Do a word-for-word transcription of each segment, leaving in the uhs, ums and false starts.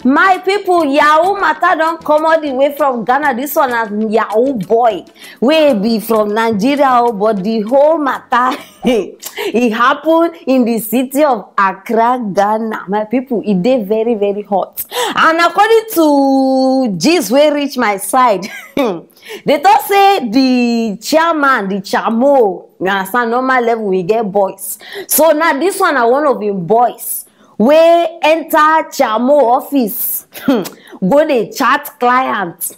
My people, Yahoo matter don come all the way from Ghana. This one na Yahoo boy wey be from Nigeria o, but the whole matter e happen in the city of Accra, Ghana. My people, e dey very, very hot. And according to gist wey reach my side, they talk say the chairman, the chamo, you understand, normal level we get boys. So now this one na one of him boys wey enter chamo office, go dey chat client.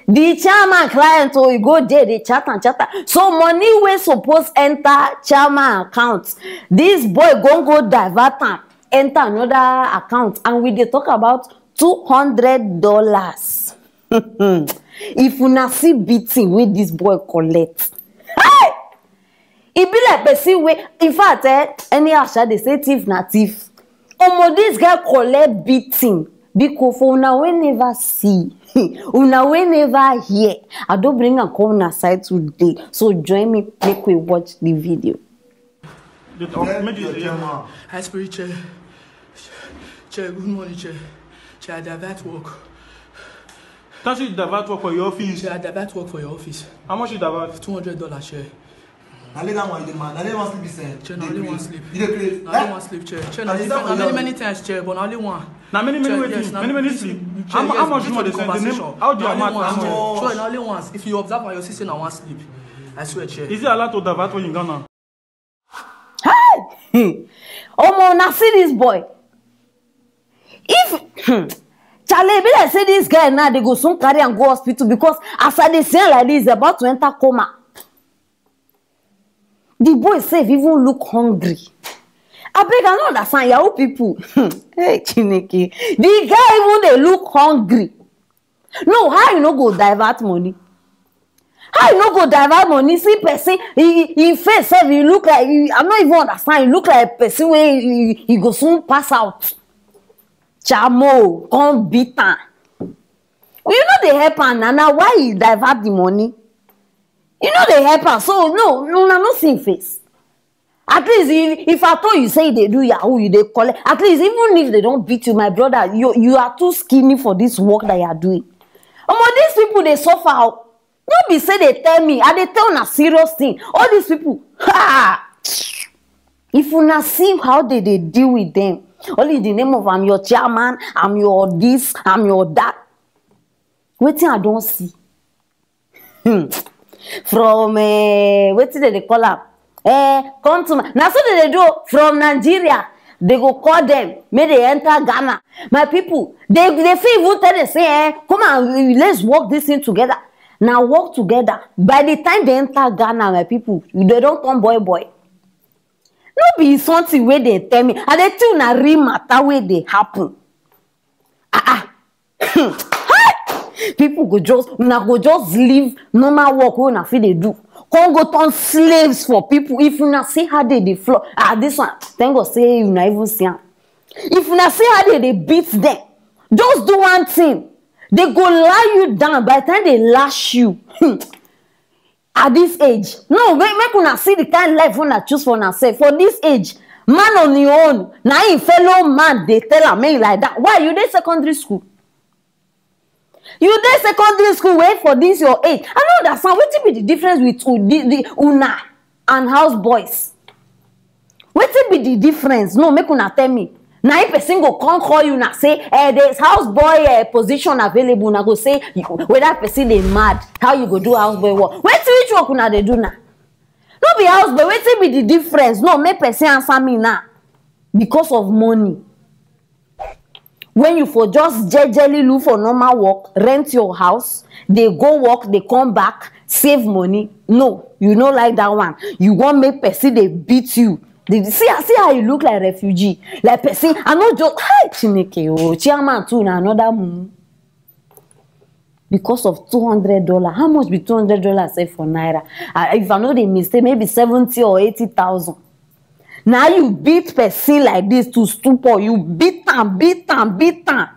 The chairman client o, e go there dey chat and chat am. So money wey suppose enter chairman account, this boy go go divert am enter another account, and we dey talk about two hundred dollars. If una see beating wey this boy collect, hey! E be like person wey, in fact, eh, anyhow sha, dey say thief na thief. Omo, this guy collect beating. Biko, for una wey never see, una wey never hear, I don bring am come una side today. So join me, make we watch the video. High Spirit Chair. Chair, good morning, Chair. Chair, I divert work. Don't you divert work for your office? Chair, I divert work for your office. How much you divert? Two hundred dollars, Chair. Na only that one you dey man. Na only one sleep is eh. Chair, na only one sleep. You dey craze. Na only one sleep, Chair. Chair, na many, many times, Chair, but na only one. Na many, many wetin? Many, many sleep. How much you want to send the name? How do you amount? Chair, na only once. If you observe am, you see say na one sleep. I swear, Chair. Is it allowed to divert when you gone now? Hey! Omo, una see this boy. If Charlie, e be like say this guy now, they go soon carry am go hospital, because as I dey see am like this, he's about to enter coma. The boy sef even look hungry. Abeg, I no understand, Yahoo people. Hey, Chineke. The guy even dey look hungry. No, how you no go divert money? How you no go divert money? See person, he, he face sef, he look like, he, I no even understand. He look like person wey he, he go soon pass out. Chamo, come beat am. You no dey help am na, na why he divert the money? You no dey help am, so no, una no see him face. At least if, if at all you say you dey do yahoo, you dey collect. At least even if they don beat you, my brother, you, you are too skinny for this work that you are doing. Omo, these people dey suffer o. No be say they tell me, I dey tell una serious thing. All these people, ha! If una see how they dey deal with them, only the name of I'm your chairman, I'm your this, I'm your that. Wetin I don see. Hmm. From, eh, wetin dem dey call am? Eh, come to my, na so dem dey do o. From Nigeria, they go call them, make they enter Ghana. My people, they, they fit even tell them say, eh, come and we, let's work this thing together. Na work together. By the time they enter Ghana, my people, they don turn boy boy. No be something wey dey tell me. I dey tell una real matter wey dey happen. Ah, ah. People go just, una go just leave normal work wey una fit dey do, come go turn slaves for people. If una see how they dey floor, ah, this one, thank God say una even see am. If una see how they dey beat them, just do one thing. They go lie you down. By the time they lash you, at this age, no, make, make una see the kind life una choose for una sef. For this age, man on your own, na him fellow man dey tell am make like that. Why? You dey secondary school. You dey secondary school, wait for this your age. I no understand. Wetin be the difference with u-, the, the una and house boys? Wetin be the difference? No, make una tell me. Na if person go come call you na say, eh, there's house boy, eh, position available. Una go say, you, whether person dey mad, how you go do house boy work? Wetin, which work una dey do na? No be house boy. Wetin be the difference? No, make person answer me now. Because of money. When you for just jejely look for normal work, rent your house, they go work, they come back, save money. No, you no like that one. You wan make person dey beat you. They see, see how you look like refugee, like person. I no joke. Hi, Chineke, oh, chairman too na another mumu. Because of two hundred dollar. How much be two hundred dollars sef for naira? Uh, if I no dey mistake, maybe seventy or eighty thousand. Now you beat person like this to stupor. You beat am, beat am, beat am.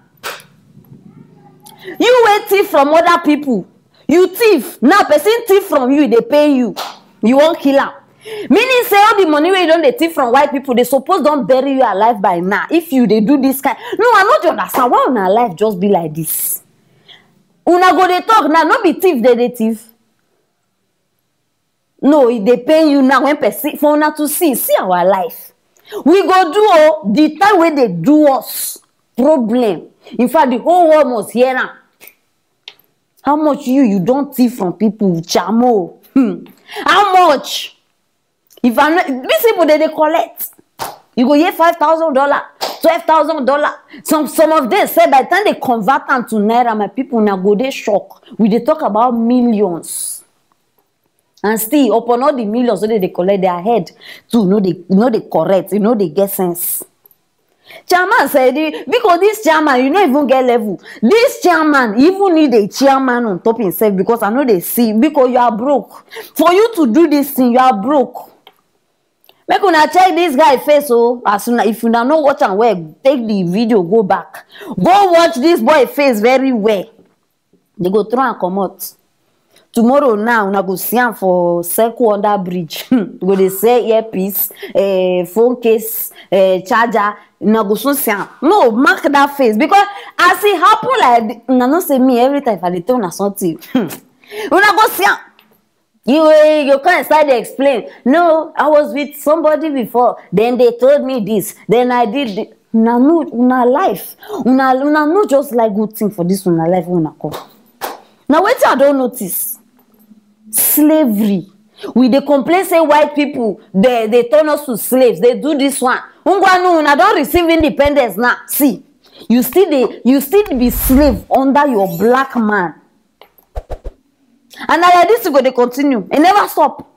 You wey thief from other people. You thief. Now person thief from you, they pay you. You wan kill am. Meaning say all the money wey you don dey thief from white people, they suppose don bury you alive by now. If you dey do this kind, no, I no dey understand why una life just be like this. Una go dey talk now, no be thief dey dey thief. No, e dey pain you now when person for una to see see our life. We go do o, the time wey dey do us problem. In fact, the whole world must hear am. How much you you don thief from people, Chamo? Hmm. How much? If I know, these people dey dey collect. You go hear five thousand dollar, twelve thousand dollar. Some some of them say by the time they convert am to naira, my people na go dey shock. We dey talk about millions. And still, upon all the millions wey they dey collect, their head too no dey no dey correct, e no dey get sense. Chairman said, because this chairman, you no even get level. This chairman even need a chairman on top himself, because I know they see, because you are broke. For you to do this thing, you are broke. Make una check this guy face, oh, as una, if una no watch am well, take the video, go back, go watch this boy face very well. They go throw am comot. Tomorrow now, una go see am for circle under bridge. Go dey sell earpiece, eh, phone case, eh, charger. Una go soon see am. No, mark that face, because as e happen like thi-, una know say me, every time if I dey tell una something, hmm, una go see am. You, eh, you can't start to explain. No, I was with somebody before. Then they told me this. Then I did thi-, una know, una life. Una, una know just like good thing for this una life wey una come. Now wetin I don notice? Slavery. We dey complain say white people, they, they turn us to slaves. They do this one. Ngwanu, una don receive independence now. See, you still dey, you still be slave under your black man. And na like this e go dey continue. E never stop.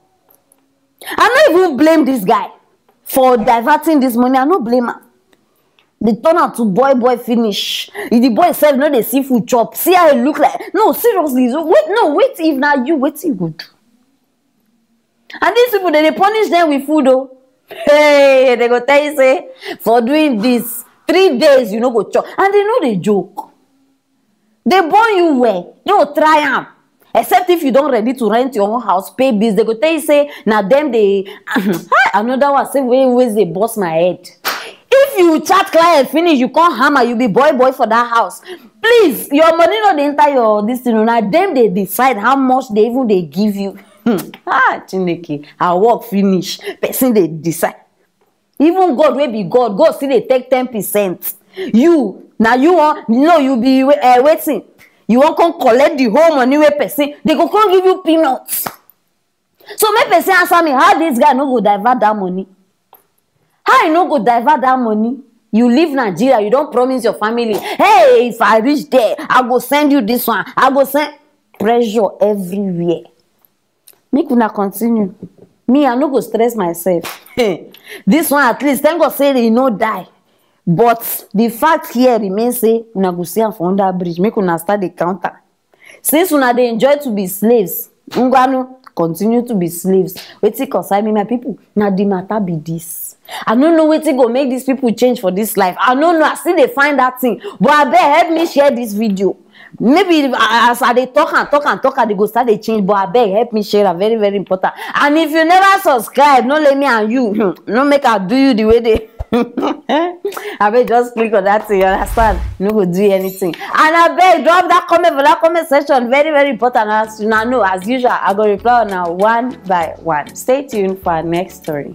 I no even blame this guy for diverting this money. I no blame am. They turn am to boy boy finish. If the boy sef no dey see food chop, see how e look like. No, seriously, so wait, no, wait, if na you, wetin you go do? And these people, they dey punish them with food, oh. Hey, they go tell you say, for doing this, three days you no go chop. And they no dey joke. They born you well. No, try am. Except if you don ready to rent your own house, pay bills, they go tell you say na them dey. Hi, another one say wey wey dey burst my head. If you chat client finish, you come hammer, you be boy boy for that house. Please, your money no dey enter your this thing. Na them dey decide how much they even dey give you. Hmm. Ah, Chineke, I work finish. Person dey decide. Even God wey be God, God still dey take ten percent. You, na you wan, no, you be uh, wetin? You wan come collect the whole money wey person, they go come give you peanuts. So make person answer me, how this guy no go divert that money? How you no go divert that money? You leave Nigeria, you don promise your family, hey, if I reach there, I go send you this one, I go send. Pressure everywhere. Make una continue. Me, I no go stress myself. This one, at least, thank God say e no die. But the fact here remains say una go see am for under bridge. Make una start the counter. Since una dey enjoy to be slaves, ngwanu, continue to be slaves. Wetin concern me, my people? Na the matter be this. I no know wetin go make these people change for this life. I no know. I still dey find that thing. But abeg, help me share this video. Maybe as I dey talk and talk and talk, I dey go start dey change. But abeg, help me share am. Very, very important. And if you never subscribe, no let me and you, hmm, no make I do you the way they. Abeg, just click on that thing. You understand? No go do anything. And abeg, drop that comment for that comment section. Very, very important. As una know, as usual, I go reply una one by one. Stay tuned for our next story.